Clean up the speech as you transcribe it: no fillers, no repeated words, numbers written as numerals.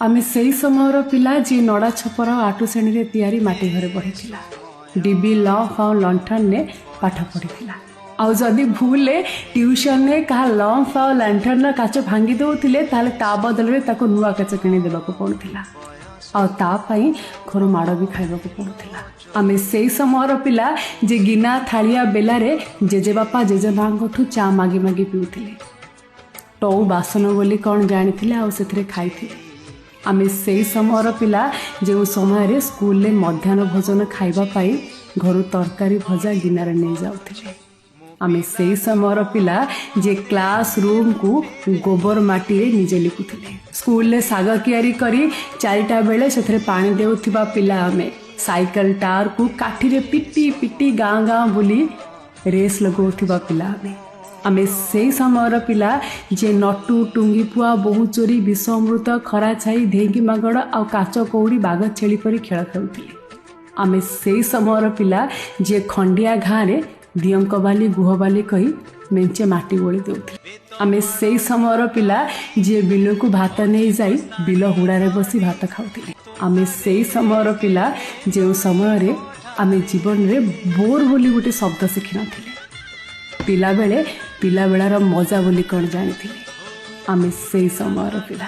ଆମେ ସେଇ ସମୟର ପିଲା, ଯିଏ ନଡ଼ା ଛପର ଆଉ ଆଟୁ ଶ୍ରେଣୀରେ ତିଆରି ମାଟି ଘରେ ବଢ଼ିଥିଲା, ଡିବି, ଲମ୍ପ ଆଉ ଲଣ୍ଠନରେ ପାଠ ପଢ଼ିଥିଲା। ଆଉ ଯଦି ଭୁଲରେ ଟ୍ୟୁସନରେ କାହା ଲମ୍ପ ଆଉ ଲଣ୍ଠନର କାଚ ଭାଙ୍ଗି ଦେଉଥିଲେ, ତାହେଲେ ତା ବଦଳରେ ତାକୁ ନୂଆ କାଚ କିଣି ଦେବାକୁ ପଡ଼ୁଥିଲା ଆଉ ତା ପାଇଁ ଘରୁ ମାଡ଼ ବି ଖାଇବାକୁ ପଡ଼ୁଥିଲା। ଆମେ ସେଇ ସମୟର ପିଲା, ଯେ ଗିନା, ଥାଳିଆ, ବେଲାରେ ଜେଜେବାପା ଜେଜେମାଙ୍କଠୁ ଚା ମାଗି ମାଗି ପିଉଥିଲେ, ଟଉ ବାସନ ବୋଲି କ'ଣ ଜାଣିଥିଲେ ଆଉ ସେଥିରେ ଖାଇଥିଲେ। ଆମେ ସେଇ ସମୟର ପିଲା, ଯେଉଁ ସମୟରେ ସ୍କୁଲରେ ମଧ୍ୟାହ୍ନ ଭୋଜନ ଖାଇବା ପାଇଁ ଘରୁ ତରକାରୀ ଭଜା ଗିନାରେ ନେଇଯାଉଥିଲେ। ଆମେ ସେଇ ସମୟର ପିଲା, ଯେ କ୍ଲାସ୍ ରୁମ୍କୁ ଗୋବର ମାଟିରେ ନିଜେ ଲିପୁଥିଲେ। ସ୍କୁଲରେ ଶାଗ କିଆରି କରି 4ଟା ବେଳେ ସେଥିରେ ପାଣି ଦେଉଥିବା ପିଲା ଆମେ। ସାଇକେଲ ଟାୟାରକୁ କାଠିରେ ପିଟି ପିଟି ଗାଁ ଗାଁ ବୁଲି ରେସ୍ ଲଗାଉଥିବା ପିଲା ଆମେ। ଆମେ ସେଇ ସମୟର ପିଲା, ଯିଏ ନଟୁ, ଟୁଙ୍ଗି ପୁଆ, ବୋହୁ ଚୋରି, ବିଷ ଅମୃତ, ଖରା ଛାଇ, ଢେଙ୍କି ମାଗଡ଼ ଆଉ କାଚ କଉଡ଼ି, ବାଘ ଛେଳି ପରି ଖେଳ ଖେଳୁଥିଲେ। ଆମେ ସେଇ ସମୟର ପିଲା, ଯିଏ ଖଣ୍ଡିଆ ଘାଁରେ ଦିଅଙ୍କ ବାଲି, ଗୁହ ବାଲି କହି ମେଞ୍ଚେ ମାଟି ବୋଳି ଦେଉଥିଲେ। ଆମେ ସେଇ ସମୟର ପିଲା, ଯିଏ ବିଲକୁ ଭାତ ନେଇ ଯାଇ ବିଲ ହୁଡ଼ାରେ ବସି ଭାତ ଖାଉଥିଲେ। ଆମେ ସେଇ ସମୟର ପିଲା, ଯେଉଁ ସମୟରେ ଆମେ ଜୀବନରେ ବୋର୍ ବୋଲି ଗୋଟେ ଶବ୍ଦ ଶିଖିନଥିଲେ। ପିଲାବେଳେ ପିଲାବେଳର ମଜା ବୋଲି କ'ଣ ଜାଣିଥିଲେ। ଆମେ ସେଇ ସମୟର ପିଲା।